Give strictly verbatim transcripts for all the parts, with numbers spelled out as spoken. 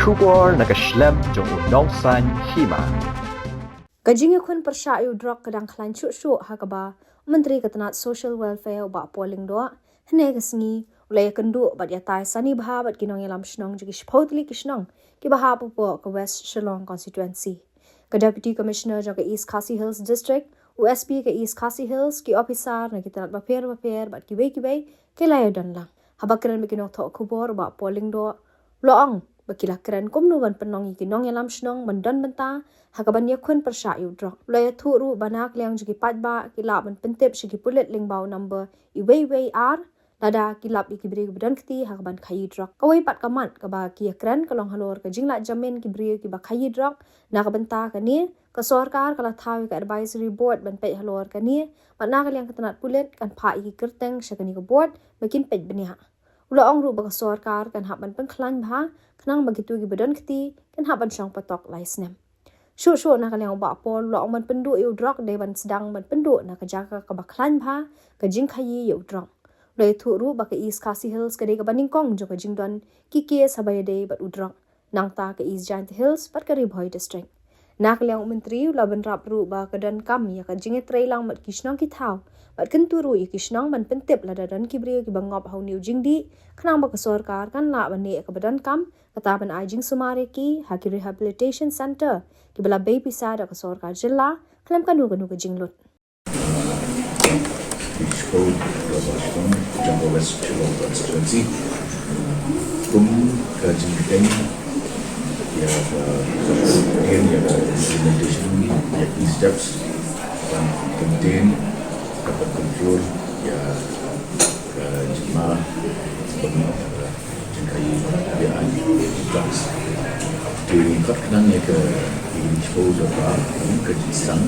Khubor na ka shlem jong u Nongsaiñ Hima. Ka jingïakhun pyrshah ïa u drok ka dang khlaiñ shuh shuh ha kaba u Myntri ka tnat Social Welfare u Bah Paul Lyngdoh hynne ka sngi u la ïakynduh bad ïatai sani bha bad ki nongïalam shnong jong ki shiphew tylli ki shnong kiba hap hapoh ka West Shillong Constituency. Ka Deputy Commissioner jong ka East Khasi Hills District, u S P ka East Khasi Hills, ki ophisar na ki tnat bapher bapher bad kiwei kiwei ki la ïadon lang. Haba kren bad ki nongthoh khubor u Bah Paul Lyngdoh u la ong ba ki la kren kumno ban pynlong ïa ki nongïalam shnong ban don bynta ha kaban ïakhun pyrshah ïa u drok. U la ïathuh ruh ba na ka liang jong ki paidbah ki lah ban pyntip sha ki pulit lyngba u number uwei uwei ar lada ki lap ïa ki briew kiba don kti ha kaban khaïi drok. Kawei pat ka mat kaba ki ïakren ka long halor ka jinglah jamin ki briew kiba khaïi drok. Na ka bynta kane, ka sorkar ka la thaw ïa ka advisory board ban peit halor kane, bad na ka liang ka tnat pulit kan phah ïa ki kyrteng sha kane ka board ba kin peit bniah. U la ong ruh ba ka sorkar kan hap ban pynkhlaiñ bha khnang ba kito kiba don kti kin hap ban shong patok lai snem. Shuh shuh na ka liang u Bah Paul u la ong ban pynduh ïa u drok dei ban sdang ban pynduh na ka jaka kaba khlaiñ bha ka jingkhaïi ïa u drok. U la ïathuh ruh ba ka East Khasi Hills ka dei kaba nyngkong jong ka jingdon ki case haba ïadei bad u drok, nangta ka East Jaintia Hills bad ka Ri Bhoi District. Na ka liang u Myntri u la bynrap ruh ba ka donkam ïa ka jingïatreilang bad ki shnong ki thaw bad kyntu ruh ïa ki shnong ban pyntip lada don ki briew kiba ngop ha une u jingdih, khnang ba ka sorkar kan lah ban neh ïa kaba donkam, kata ban ai jingsumar ïa ki ha ki rehabilitation centre kiba la bei pisa da ka sorkar jylla khlem kano kano ka jinglut. Ki shiphew, jong ka West Shillong Constituency. Kum ka jingkren ïa ka, ïa ka implementation ïa ki steps ban contain, ban control ïa ka jingma, ban jingkhaïi ïa ki drugs. Te ngi khot khnang ïa ka, ïa ka jingshiphew jong ka, ka jingsdang.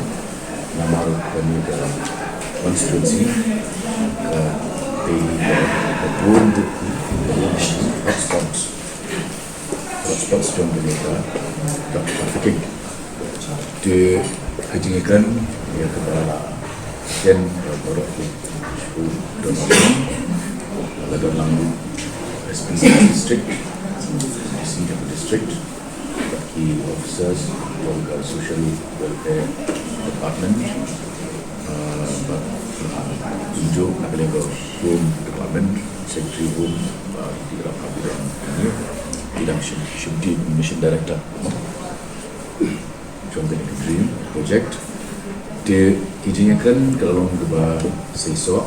Namar kane ka constituency ka dei ka, ka bun, ka bun hotspots. Hotspots jong kane ka drug trafficking. Te ka jingïakren ïa kaba la ïeng, eh, baroh ki, don lang, la don lang S P district, D C district, bad ki officers jong ka Social Welfare Department, eh, bad, eh, kumjuh na ka liang ka Home Department, Secretary Home, bad ki dang, ki dang, ki dang shim, shim, Mission Director jong kane ka DREAM project. Te ki jingïakren ka la long kaba seisoh,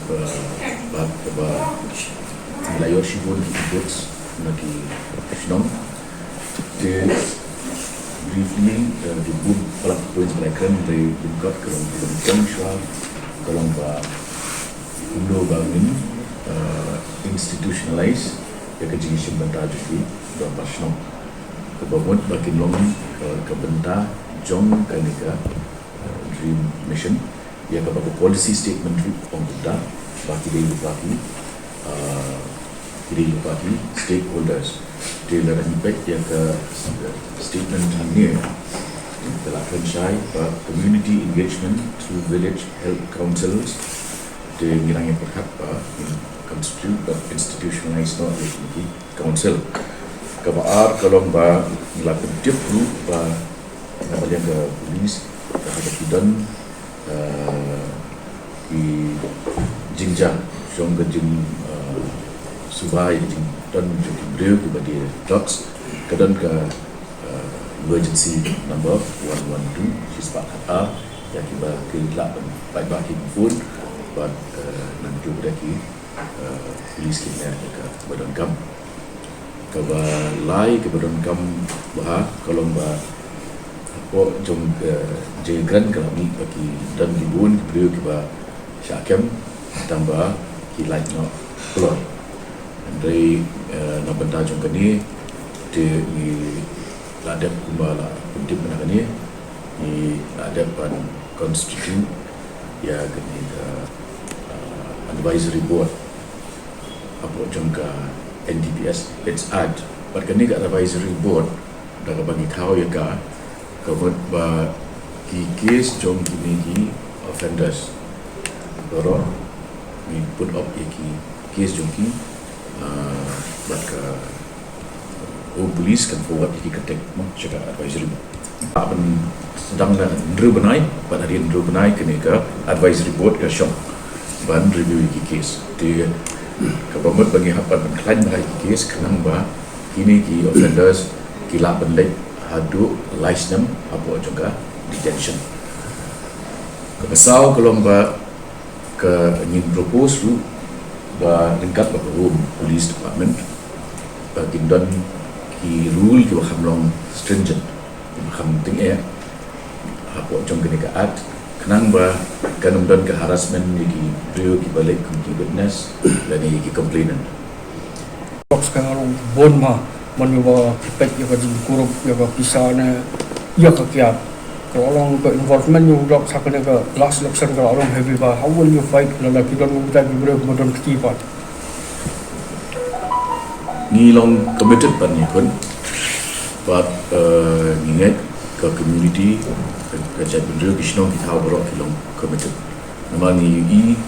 ba, ba, kaba ngi la ïoh shibun ki inputs na ki shnong. Te briefly, eh, ki bun palat points ba la kren, te ki bun kat ka long, ka long shuwa, ka long ba kumno ba ngin, eh, institutionalize ïa ka jingïashim bynta jong ki dorbar shnong. Kaba mut ba kin long, eh, ka bynta jong kane ka, eh, DREAM Mission, ïa kaba ka policy statement ruh ong kumta, ba ki dei lypa ki, eh, ki dei lypa ki stakeholders. Te lada ngi peit ïa ka, eh, statement hangne, ka la kren shai ba community engagement through village health councils. Te ngi dang ïa pyrkhat ba, in, constitute ba institutionalize noh ïa ki council. Kaba ar ka long ba ngi la pyntip ruh ba na ka liang ka police, ka haba ki don, eh, ki jingjia jong ka jing, eh, suba ïa ka jingdon jong ki briew kiba die drugs, ka don ka, eh, emergency number one one two, shispah khatar, ïa kiba ki lah ban paidbah ki phone, bad, eh, nangta ruh ki, eh, police ki ïa kaba donkam. Kaba lai kaba donkam bha ka long ba hapoh jong ka jingkren ka la mih ba ki don ki bun ki briew kiba shah kem tang ba ki lait noh kloi. Hynrei, eh, na bynta jong kane te ngi la dep kumba la pyntip mynta kane, ngi la dep ban constitute ïa kane ka, eh, advisory board hapoh jong ka N D P S Act. Bad kane ka advisory board da kaba ngi thaw ïa ka, ka mut ba ki case jong kine ki offenders baroh ngi put up ïa ki case jong ki, ah, bad ka U police kan forward ïa ki kyrteng mo sha ka advisory board. Ban sdang na hynriew bnai, bad hadien hynriew bnai kane ka advisory board ka shong ban review ïa ki case. Te kaba mut ba ngi hap ban pynkhlaiñ bha ïa ki case khnang ba kine ki offenders ki lah ban leit haduh lai snem hapoh jong ka detention. Kaba saw ka long ba ka ngin propose ruh ba ryngkat bad ka Home Police Department ba kin don ki rule kiba kham long stringent, kiba kham tyngeh hapoh jong kane ka act, khnang ba kan ym don ka harassment ïa ki briew kiba leit kum ki witness lane ïa ki complainant. Dogs ka long bun ma, man ïa ba ki peit ïa ka jingkurup ïa ka pisa ne ïa ka kiad. Ka la long ka involvement ïa u dogs ha kane ka last election ka la long heavy ba, how will you fight lada ki don u bita ki briew ba don kti pat? Ngi long committed ban ïakhun bad, eh, ngi ngeit ka community, ka, ka jaitbynriew, ki shnong ki thaw baroh ki long committed. Namar ngi ïohi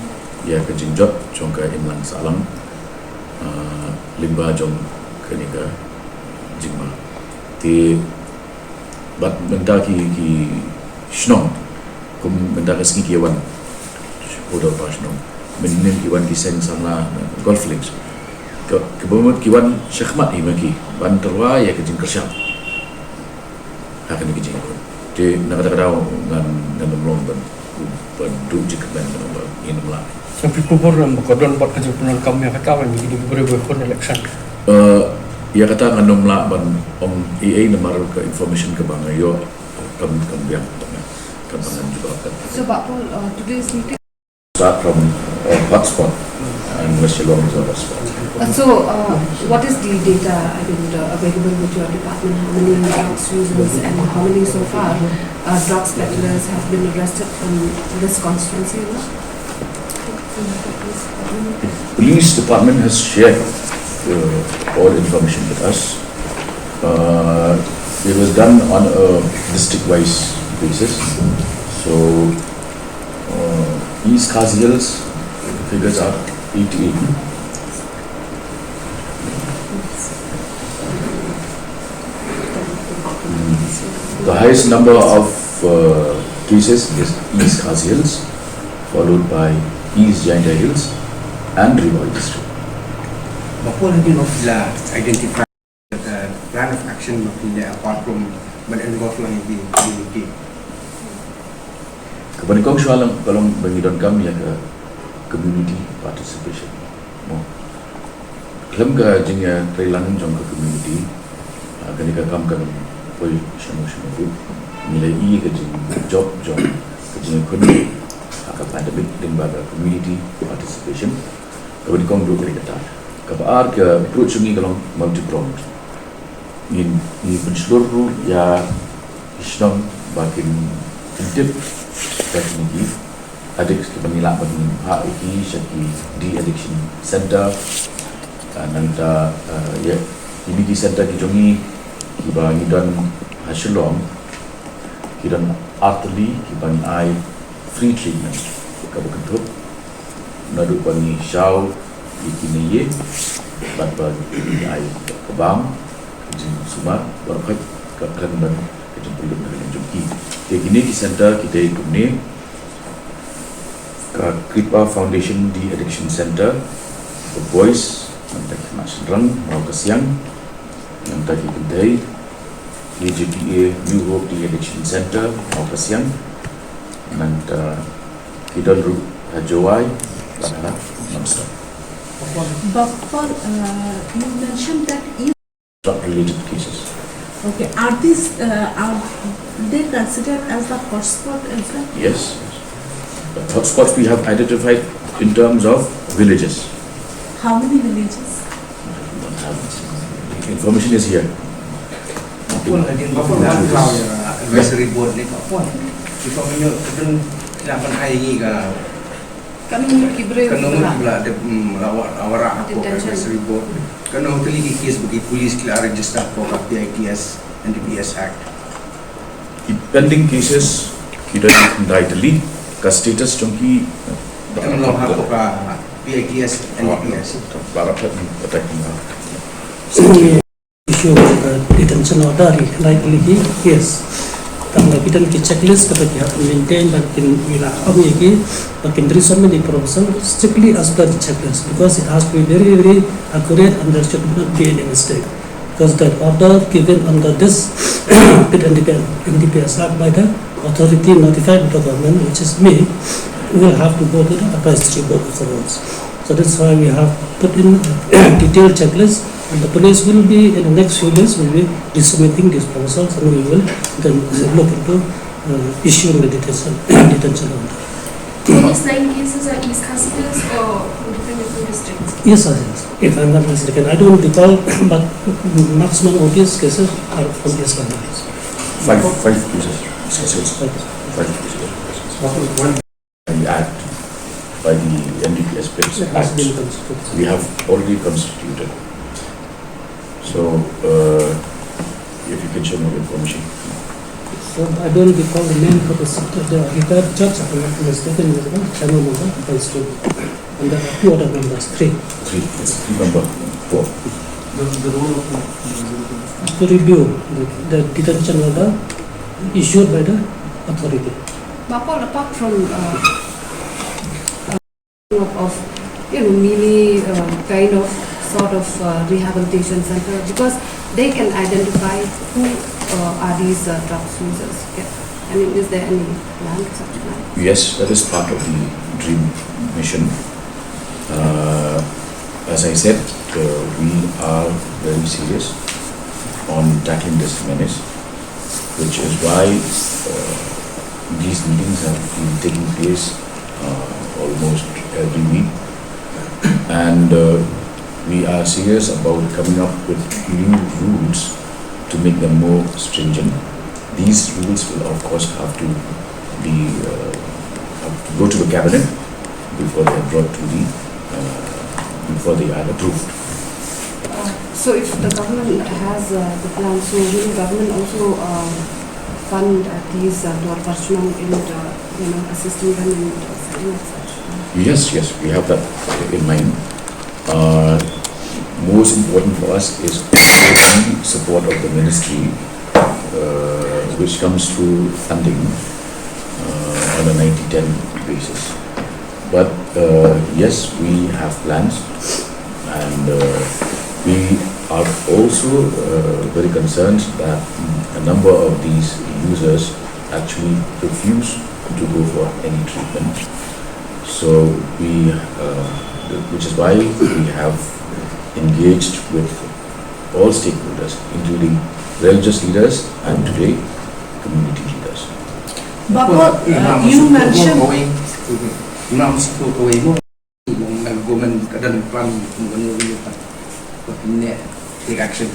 ïa ka jingjot jong ka imlang sahlang, ah, lyngba jong kane ka jingma. Te bad mynta ki, ki shnong, kum mynta ka sngi ki wan sha ka dorbar shnong, mynnin ki wan ki seng samla na Golf Links. Ka, kaba mut ki wan shakhmat hi ma ki ban tyrwa ïa ka jingkyrshan ha kane ka jingïakhun. Te na kata ka daw ngan, ngan ym long ban, ban duh jingkmen, ban, ban ngin ym lah. Sa phi kubur ram ba ka don bad ka jingpyndonkam ïa kata ban ïa kine ki briew ba khun election. Eh, ïa kata ngan ym lah ban ong ei ei namar ka information kaba nga ïoh kam, kam biang, kam biang jubab kan. So, Bah Paul, uh, today's meeting. Start from a hotspot, and West Shillong is a hotspot. Uh, so, uh, what is the data, I mean, uh, available with your department? How many drugs users and how many so far, uh, drugs peddlers have been arrested from this constituency, you know? Police department has shared, uh, all information with us. Uh, it was done on a district-wise basis. So, uh, East Khasi Hills figures are eighty-eight. The highest number of, uh, cases is East Khasi Hills, followed by East Jaintia Hills and Ri Bhoi District. Bapal, have you not identified the plan of action of India apart from but involve lang ïa ki community? Kaba nyngkong shuwa lang ka long ba ngi donkam ïa ka community participation. Mo. Khlem ka jingïatreilang jong ka community, ah, kane ka kam kan poi shano shano ruh. Ngi la ïohi ka jingjop jong ka jingïakhun ha ka pandemic lyngba ka community participation. Kaba nyngkong ruh ka dei kata. Kaba ar ka approach jong ngi ka long multi-pronged. Ngin, ngi pynshlur ruh ïa ki shnong ba kin, kin tip ïa kine ki addicts kiba ngi lah ban phah ïa ki sha ki de-addiction center. Ah, nangta, ah, ïa kine ki center ki jong ngi kiba ngi don ha Shillong ki don artylli kiba ngi ai free treatment. Kaba kynthup naduh ba ngi shaw ïa ki na ïing bad ba ngi ai ka bam, ka jingsumar, bad ka, ka khlem don ka jingpynlut na ka liang jong ki. Te kine ki center ki dei kumne: ka Kripa Foundation De-Addiction Center, The Voice, nangta ki khynnah shynrang Mawkasiang, nangta ki kynthei, K J P A New Hope De-Addiction Center Mawkasiang, nangta ki don ruh ha Jowai bad ha Nongstoiñ. Bapal, uh, you mentioned that is drug-related cases. Okay, are these, uh, are they considered as the hotspot as well? Yes, yes. The hotspots we have identified in terms of villages. How many villages? Don't have this. Information is here. Bapal, hadien ba pun la khraw ïa advisory board ne, bapal, ki pynmynñiew, ki pyn, ki la pynhai ngi ka, katno ngut ki briew, katno ngut ki la dep, mm, la wa-, la wanrah hapoh ka detention, advisory board. Katno tylli ki case ba ki police ki la register hapoh ka P I T S and the P S Act. Ki pending cases ki don khyndai tylli, ka status jong ki, em long hapoh ka P I T S and the P S. Baroh ka attack. Detention order, right, liki, yes. Tang da ki don ki checklist kaba ki hap maintain, ba kin ila am ye ki, ba kin resubmit the proposal strictly as per the checklist, because it has to be very, very accurate and there should not be any mistake. Because the order given under this bit N D P S, N D P S Act by the authority notified by the government, which is me, will have to go to the advisory board of the roads. So that's why we have put in a detailed checklist, and the police will be, in the next few days, will be resubmitting these proposals, and we will then look into uh, issuing the detention, detention order. All these nine cases are East Khasi Hills or from different, different districts? Yes, sir, yes. If I'm not mistaken, I don't recall, but maximum of these cases are from East Khasi Hills. Five, five cases. Yes, yes. Five. Five cases. One, one. The Act, by the N D P S PIPS It has Act, been constituted. We have already constituted. So, uh, if you can share more information. So, I don't recall the name, but the, the retired judge, if I'm not mistaken, is the panel member, constituted. And there are two other members, three. Three, it's three member, four. The, the role of the To review the, the detention order issued by the authority. Bapal, apart from uh, uh, of, you know, merely uh, kind of sort of uh, rehabilitation center, because they can identify who uh, are these uh, drugs users. Yeah. I mean, is there any plan for such plan? Yes, that is part of the DREAM mission. Uh, as I said, uh, we are very serious on tackling this menace, which is why uh, these meetings have been taking place uh, almost every week. And uh, we are serious about coming up with new rules to make them more stringent. These rules will, of course, have to be uh, have to go to the cabinet before they are brought to the uh, before they are approved. Uh, so, if the government has uh, the plan, so will the government also uh, fund uh, these uh, Dwar Parshnong in uh, you know, assisting them in uh, setting up such? Yes, yes, we have that in mind. Uh, most important for us is the support of the ministry, uh, which comes through funding uh, on a ninety ten basis. But uh, yes, we have plans, and uh, we are also uh, very concerned that a number of these users actually refuse to go for any treatment. So we, uh, which is why we have engaged with all stakeholders, including religious leaders and today community leaders. Bapal, uh, you mentioned Government ka don plan, government ka don plan, take action.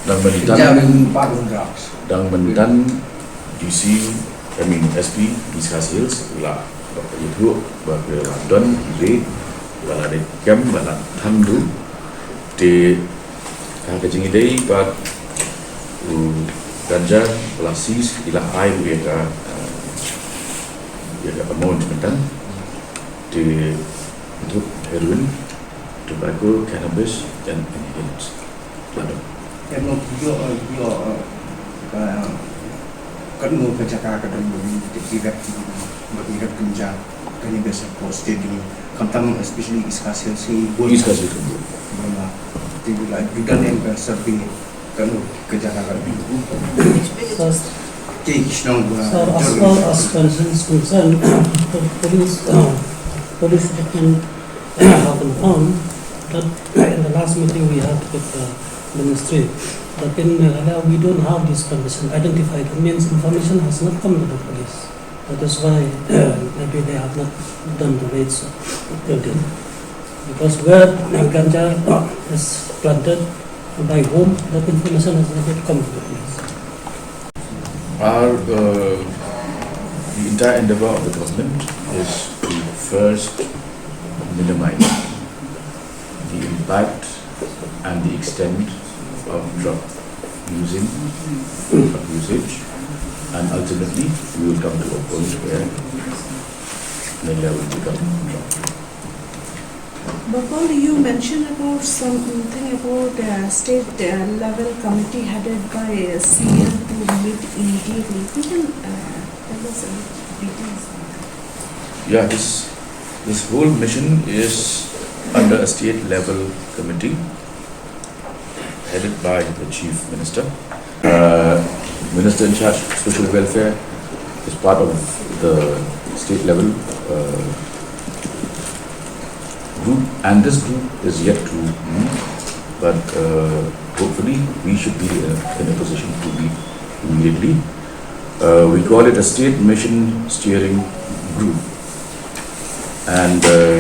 Dang mynta, dang mynta D C, I mean S P East Khasi Hills la ïathuh ba ka la don i raid, ba la dei kem, ba la than ruh. Te ha ka jingïadei bad u ganja ba la seize, i la ai ruh ïa ka, eh, ïa ka amount mynta. Te ïathuh heroin, tobacco, cannabis and inhalants. Lado. Em no, ïoh, ïoh, eh, katno ka jaka ka don ba ngi, ba ngi rep, ba ngi rep kynja, ka ngi best for stadium, khamtam especially East Khasi Hills, East Khasi Hills. Ba nga, te la judan em ka survey, katno ka jaka ka don. Sir, te ki shnong ba, sir, as far as concerns concerned, the police, uh, police department have informed that in the last meeting we had with the ministry, that in Meghalaya we don't have this condition identified. That means information has not come to the police. That is why maybe they have not done the raids till date. Because where ganja is planted by whom, that information has not yet come to the police. Our, uh, the entire endeavor of the government is to first minimize the impact and the extent of drug using, drug usage, and ultimately we will come to a point where Meghalaya will become drug free. Bakol, you mentioned about something about the state uh, level committee headed by uh, C M to meet immediately. If you can uh, tell us a little details on that. Yeah, this this whole mission is under a state level committee headed by the Chief Minister. Uh, Minister in charge of Social Welfare is part of the state level uh, group, and this group is yet to meet, but uh, hopefully we should be in a, in a position to meet immediately. Uh, we call it a state mission steering group, and uh,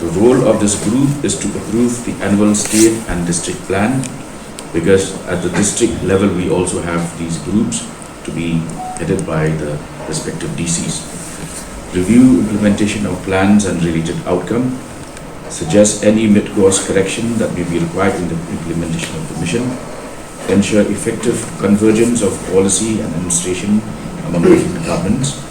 the role of this group is to approve the annual state and district plan, because at the district level we also have these groups to be headed by the respective D Cs. Review implementation of plans and related outcome, suggest any mid-course correction that may be required in the implementation of the mission, ensure effective convergence of policy and administration among different departments,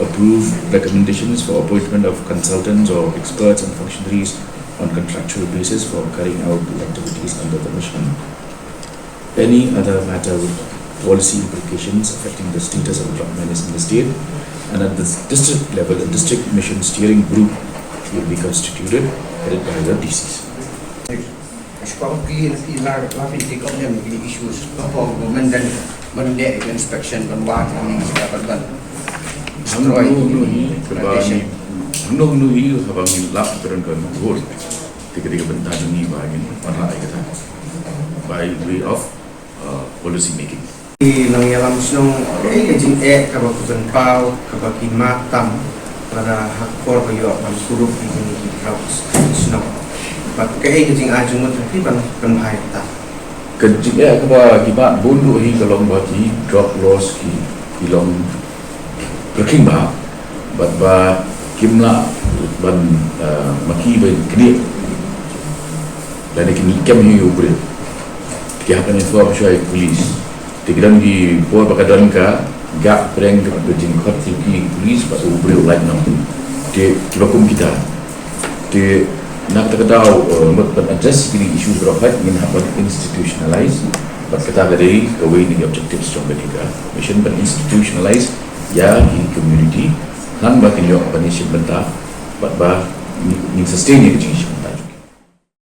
approve recommendations for appointment of consultants or experts and functionaries on contractual basis for carrying out the activities under the mission, any other matter with policy implications affecting the status of drug menace in the state, and at the district level, a district mission steering group will be constituted, headed by the D Cs. Shuwa ki ki la la ki ki kom dem ki issues ko ko government dan ban de inspection ban wa ki ban ban Hangno hangno hi kaba ngi hangno hangno hi kaba ngi lap kren kan hol. Te ka dei ka bynta jong ngi ba ngin wanrah ïa kata by way of uh, policy making. Ki nongïalam shnong, eh, ka jingeh kaba ku pynpaw kaba ki mat tam lada ha ka por ba ïoh ban kurup ïa kine ki drugs ha shnong. Bad kaei ka jingai jingmut ha phi ban pynbha ïa kata? Ka jingeh kaba ki mat bun ruh hi ka long ba ki drug laws ki ki long pyrkhing bha bad ba kim lah ban, ah, ma ki ban knieh lane kin kem hi u briew. Ki hap ban inform shuwa ïa ki police. Te ki don ki por ba ka don ka gap pyrshang ka jingkhot ki police bad u briew lait noh. Te kiba kum kita. Te na kata ka daw, eh, mut ban address kine ki issues baroh peit ngin hap ban institutionalize. Bad kata ka dei kawei na ki objectives jong kane ka mission, ban institutionalize ïa ki community. Khnang ba kin ïoh ban ïashim bynta bad ba ngin sustain ïa ka jing